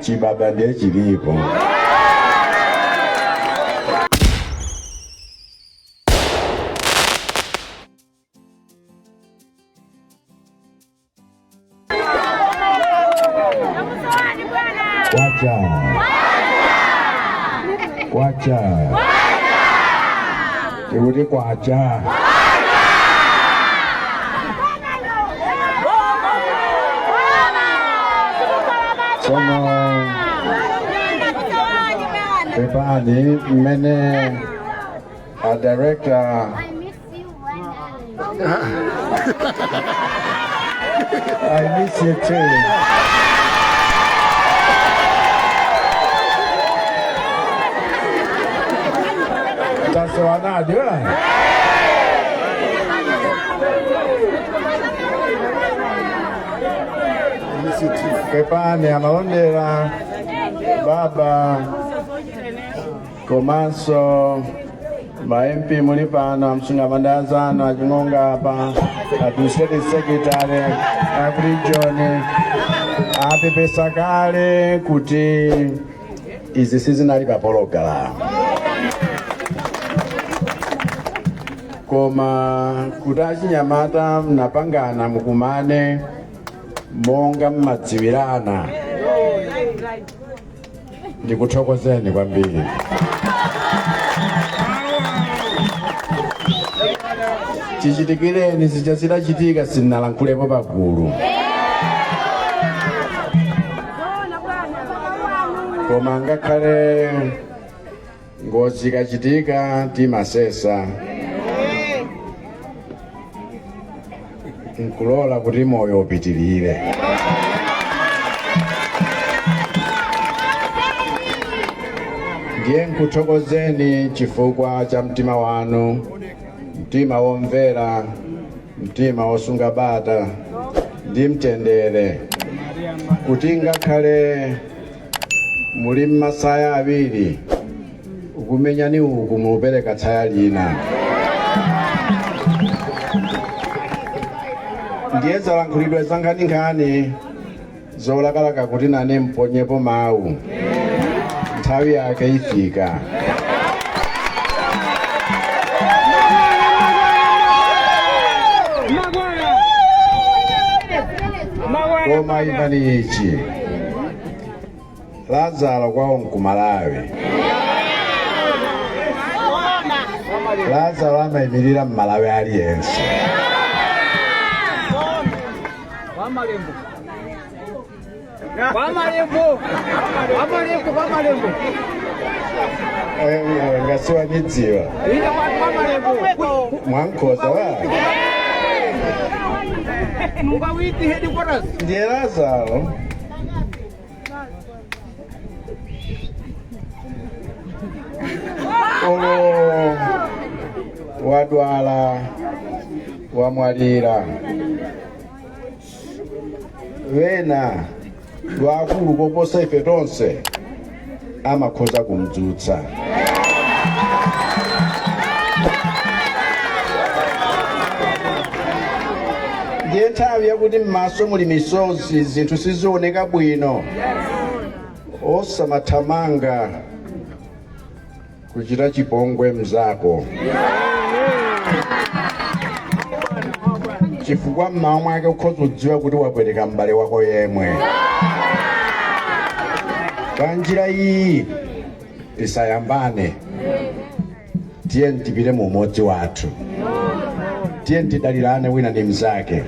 Chibaba ndiye chilipo. Kwacha. Kwacha. Tikuti kwacha. Tsono pepani mmene a director. I miss you, Bwana. I miss you too. Tasowanadi wa? Pepani amalondera baba komanso ma MP muli pano, amsunga anzanu aching'onga apa, administrative secretary a region apepesa kale kuti izi sizinali pa pologalamu, koma kuti achinyamata mnapangana mukumane monga mmadziwirana, ndikuthokozeni kwambiri. Chichitikireni zija zidachitika sindinalankhulepo pagulu, koma ngakhale ngozi ikachitika timasesa nkulola kuti moyo upitirire. Ndiye nkuthokozeni chifukwa cha mtima wanu, mtima womvera, mtima wosunga bata ndi mtendere, kuti ngakhale muli mmasaya awiri ukumenyani uku mupereka tsaya lina. Ndiye zalankhulidwe za nkhaninkhani zolakalaka kuti nane mponyepo mawu, nthawi yake ifika. Koma imvani ichi, Lazaro kwawo nkumalawi. Lazaro amayimirira mmalawi aliyense. Wamalembo. Wamalembo. Wamalembo, wamalembo. Ngasiwanidziwa. Ine wamalembo. Mwankhoza wa Mukawiti headquarters. Ndiye Lazaro olo wadwala wamwalira, wena wakulu koposa ife tonse amakhoza kumdzutsa. Ndiye nthawi yakuti m'maso muli misozi, zinthu sizioneka bwino, osamathamanga kuchita chipongwe mzako, chifukwa mmawa mwake ukhoza kudziwa kuti wapweteka m'bale wako yemwe. Pa njira iyi tisayambane, tiye tipite mu umodzi wathu, tiye tidalirane wina ndi mzake.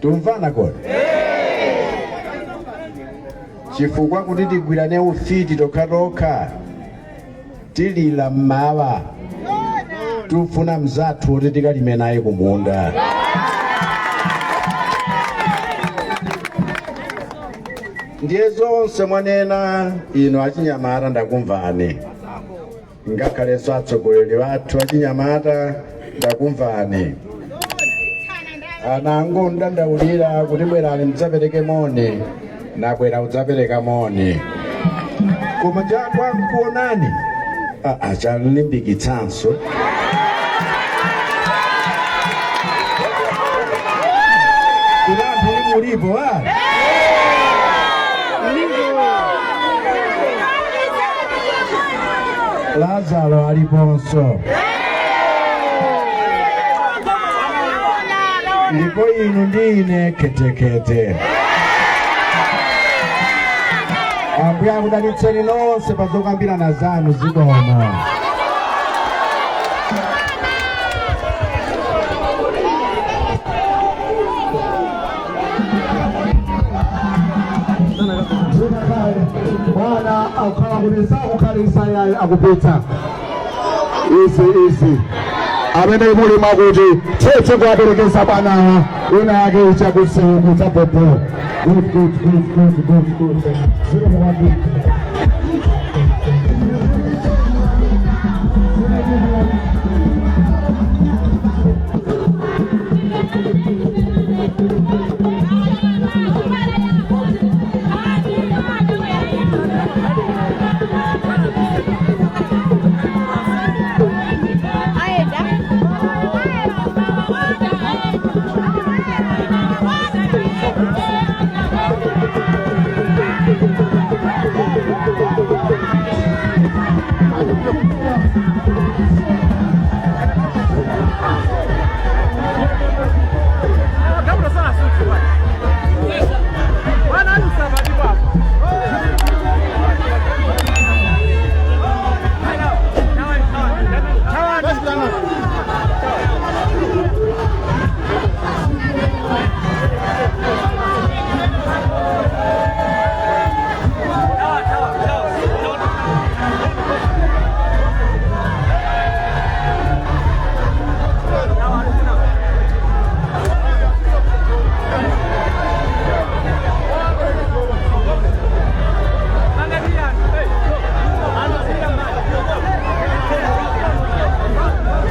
Tumvana kodi? Chifukwa kuti tigwirane ufiti tokhatokha, tilila mmawa tufuna mzathu kuti tikalime naye kumunda. Ndiye zonse mwanena ino achinyamata ndakumvani, ngakhalenso atsogoleri wathu achinyamata ndakumvani. Anango ndandaulira kuti bwerani mudzapereke moni, nabwera kudzapereka moni, koma chakwankuonani achanlimbikitsanso kuti anthu mulipo a Lazaro aliponso, ndipo inu ndi ine khetekhete. Ambuye akudalitseni nonse pa zokambirana zanu. Zikomo. Bwana akukhala kuti sakukhalisa yayi, akupita izi izi amene muli mwakuti tete kuwaperekeza bwanawa ina yake ichakusewu kudzapopo. Good, good, good, good, good, good. Zikomo kwambiri.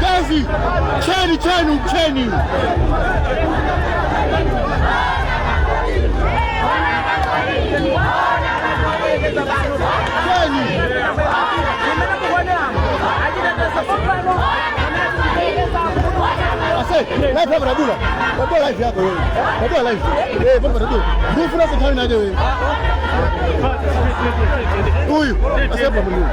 Gazi! Cheni, cheni, cheni! Cheni! Ase, live hapa Radula. Radula live yako wewe. Radula live. Eh, bwana Radula. Ndifuna sentani naje wewe. Huyu, ase hapa mwenyewe.